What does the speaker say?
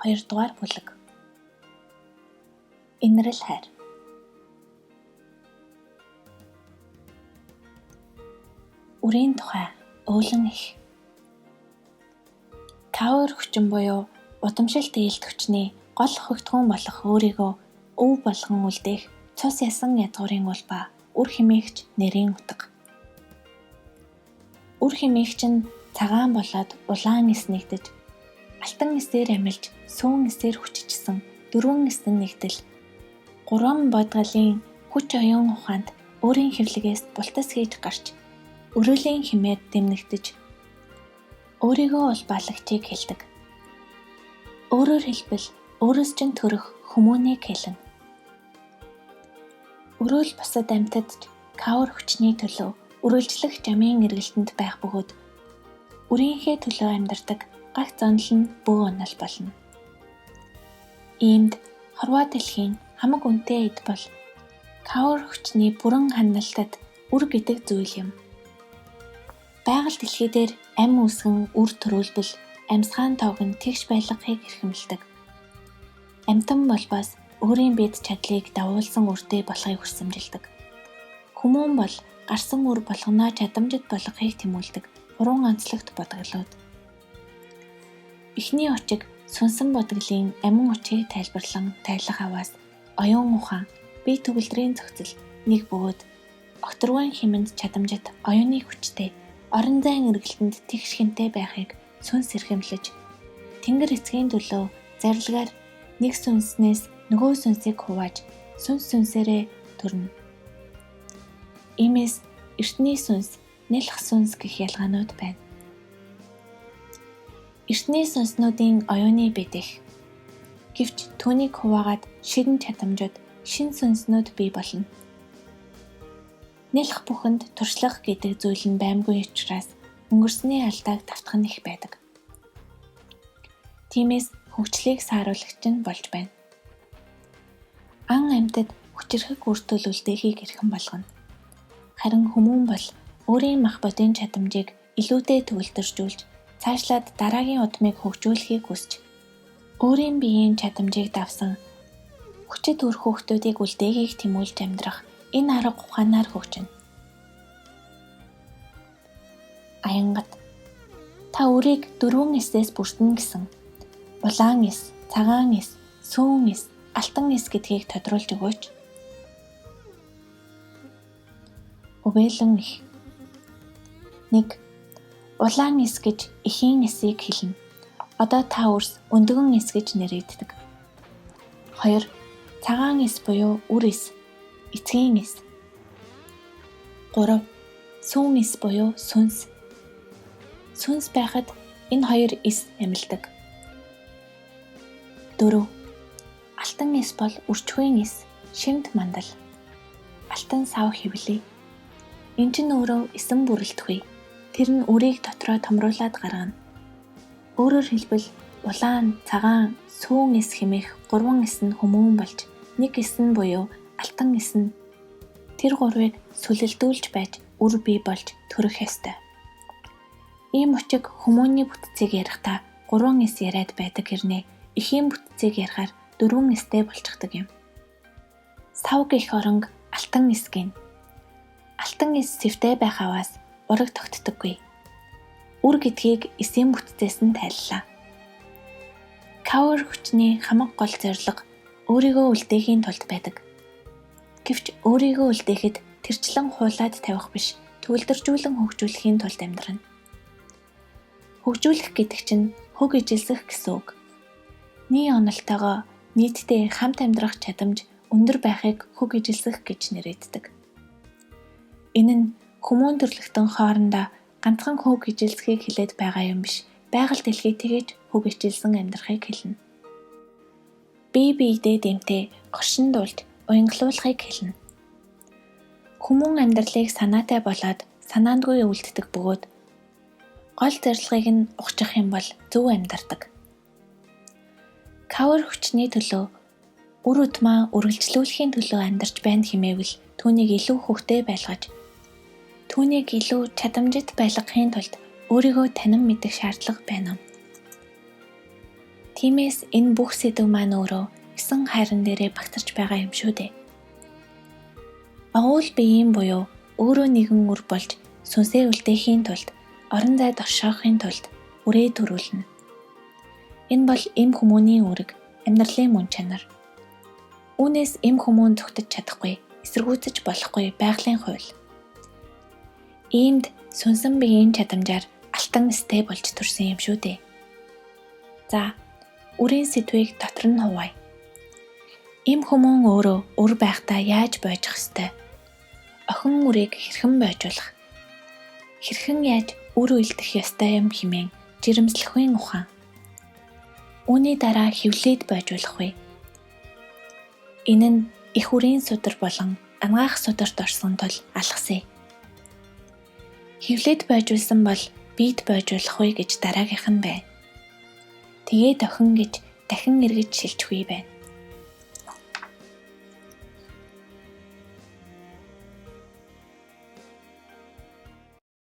2 дугаар бүлэг. Инрэл хайр. Үрийн тухай Уулан их. Каур хүчин буюу удамшилт ээлт хүчний гол хөгтгөн болох өөрийгөө өв болгон үлдээх цус ясан ядгуурын улбаа үр химээгч нэрийн утга. Үр химээгч нь цагаан болоод улаан эс нэгдэж, алтан эсээр амилж, сүүн эсээр хүчижсэн дөрвөн эсэн нэгдэл гурван бодгалын хүч оюун ухаанд өөрийн хэвлэгээс бултас хийж гарч өрөөлийн химээр дэмнэгдэж өөрийгөө улбаалагчийг хэлдэг. Өөрөөр хэлбэл өөрөөс чинь төрөх хүмүүнийг хэлнэ. Өрөөл бусад амьтад ч каур хүчний төлөө үргэлжлэх жамын эргэлтэнд байх бөгөөд үрийнхээ төлөө амьдардаг гагц онол нь бөө онол болно. Иймд хорвоо дэлхийн хамаг үнэтэй эд бол каур хүчний бүрэн ханалтад үр гэдэг зүйл юм. Байгаль дэлхий дээр ам үүсгэн үр төрүүлбэл амьсгаан тоог нь тэгш байлгахыг эрхэмлэдэг. Амьтан болбоос өөрийн биед чадлыг давуулсан үртэй болохыг хүсэмжилдэг. Хүмүүн бол гарсан үр болгоноо чадамжит болгохыг тэмүүлдэг гурван онцлогт бодгалууд. Эхний очиг сүнсэн бодгалын амин учийг тайлбарлан тайлах аваас оюун ухаан, бие төгөлдрийн зохицол нэг бөгөөд огторгуйн хэмэнд чадамжит оюуны хүчтэй орон зайн эргэлтэнд тэгш хэмтэй байхыг сүнс эрхэмлэж Тэнгэр эцгийн төлөө зарилгаар нэг сүнснээс нөгөө сүнсийг хувааж сүнс сүнсээрээ төрнө. Иймээс эртний сүнс, нялх сүнс гэх ялгаанууд байна. Эртний сүнснүүдийн оюуны бэдэх. Гэвч түүнийг хуваагаад ширэн чадамжууд шин сүнснүүд бий болно. Нялх бүхэнд туршлага гэдэг зүйл нь баймгүй учраас өнгөрсний алдааг давтах нь их байдаг. Тиймээс хөгжлийг сааруулагч нь болж байна. Ан амьтад хүчирхэг үр төл үлдээхийг эрхэм болгоно. Харин хүмүүн бол өөрийн мах бодийн чадамжийг илүүтэй төгөлдржүүлж цаашлаад дараагийн удмыг хөгжүүлэхийг хүсч өөрийн биеийн чадамжийг давсан хүчит үр хүүхдүүдийг үлдээхийг тэмүүлж амьдрах энэ арга ухаанаар хөгжинэ. Аянгат та үрийг дөрвөн эсээс бүрдэнэ гэсэн. Улаан эс, цагаан эс, сүүн эс, алтан эс гэдгийг тодруулж өгөөч. Өвөлөн их. 1. Улаан эс гэж эхийн эсийг хэлнэ. Одоо та үрс өндөгөн эс гэж нэрийддэг. 2. Цагаан эс буюу үр эс, эцгийн эс. 3. Сүүн эс буюу сүнс. Сүнс байхад энэ хоёр эс амилдаг. 4. Алтан эс бол үрчхүйн эс, шимт мандал. Алтан сав хэвлээ. Энэ чинь өөрөө эсэн бүрэлдэхүй. Тэр нь үрийг дотроо томруулаад гаргана. Өөрөөр хэлбэл улаан, цагаан, сүүн эс хэмээх гурван эс нь хүмүүн болж нэг эс нь буюу алтан эс нь тэр гурвыг сүлэлдүүлж байж үр бий болж төрөх ёстой. Ийм учиг хүмүүний бүтцийг ярихдаа гурван эс яриад байдаг хэрнээ эхийн бүтцийг ярихаар дөрвөн эстэй болчихдог юм. Сав гэх оронг алтан эс гэнэ. Алтан эс сэвтэй байх аваас ураг тогтдоггүй. Үр гэдгийг эсийн бүтцээс нь тайллаа. Каур хүчний хамаг гол зорилго өөрийгөө үлдээхийн тулд байдаг. Гэвч өөрийгөө үлдээхэд тэрчлэн хуулаад тавих биш, төгөлдржүүлэн хөгжүүлэхийн тулд амьдрна. Хөгжүүлэх гэдэг чинь хөг ижилсэх гэсэн үг.Ний онолтойгоо нийтдээ хамт амьдрах чадамж өндөр байхыг хөг ижилсэх гэж нэрийддэг. Энэ нь хүмүүн төрлөختөн хоорондоо ганцхан хөг ижилсхийг хэлээд байгаа юм биш. Байгаль дэлхий тэгэж хөг ижилсэн амьдрахыг хэлнэ. Бие биедээ дэмтэй оршиндуулж уянгалуулахыг хэлнэ. Хүмүүн амьдралыг санаатай болоод санаандгүй үлддэг бөгөөд гол зорилгыг нь ухчих юм бол зөв амьдардаг. Каур хүчний төлөө үр удмаа үргэлжлүүлэхийн төлөө амьдарч байна хэмээвэл түүнийг илүү хөвгтэй байлгаж түүнийг илүү чадамжит байлгахын тулд өөрийгөө танин мэдэх шаардлага байна. Тиймээс энэ бүх сэдэв маань өөрөө есөн хайран дээрээ багтарч байгаа юм шүү дээ. Агуул биеийн буюу өөрөө нэгэн үр болж сүнсээ үлдээхийн тулд орон зайд оршоохын тулд үрээ төрүүлнэ. Энэ бол эм хүмүүний үүрэг, амьдралын мөн чанар. Үүнээс эм хүмүүн зүгтэж чадахгүй, эсэргүүцэж болохгүй байгалийн хууль. Иймд сүнсэн биеийн чадамжаар алтан эстэй болж төрсөн юм шүү дээ. За, үрийн сэдвийг дотор нь хуваая. Эм хүмүүн өөрөө үр байхдаа яаж бойжих ёстой? Охин үрийг хэрхэн бойжуулах? Хэрхэн яаж үр үлдэх ёстой юм хэмээн жирэмслэхүйн ухаан. Үүний дараа хэвлээд бойжуулах вэ? Энэ нь эх үрийн судар болон анагаах сударт орсон тул алгасъя. Хэвлээд бойжуулсан бол биед бойжуулах вэ гэж дараагийнх нь байна. Тэгээд охин гэж дахин эргэж шилжихгүй байна.